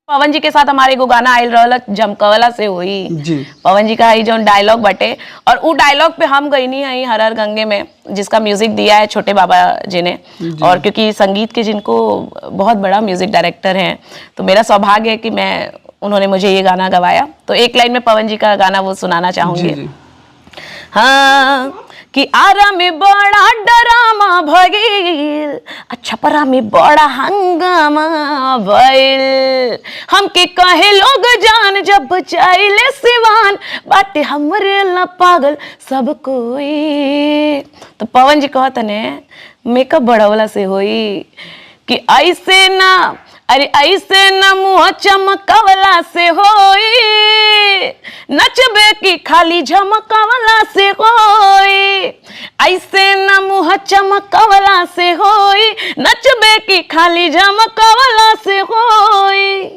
पवन जी के साथ हमारे एगो गाना आयल रहल, झमकवला से होई। पवन जी का ही जो डायलॉग बटे और उ डायलॉग पे हम गईनी हई हर हर गंगे में, जिसका म्यूजिक दिया है छोटे बाबा जी ने। और क्योंकि संगीत के जिनको बहुत बड़ा म्यूजिक डायरेक्टर हैं, तो मेरा सौभाग्य है कि मैं उन्होंने मुझे ये गाना गवाया। तो एक लाइन में पवन जी का गाना वो सुनाना चाहूंगी। जी। हाँ, कि आरा में बड़ा डरामा भइल, छपरा में बड़ा हंगामा भइल। हमके कहे लोग जान, जब जाइले सिवान, बाटे हमरे ला पागल सब कोई। तो पवन जी कहत ने, मेकअप बढ़वला से होई कि ऐसे ना, अरे ऐसे ना मुँह चमकवला से होई, नचबे की खाली झमकवला से होई। ऐसे ना मुँह चमकवला से होई, नचबे की खाली झमकवला से होई।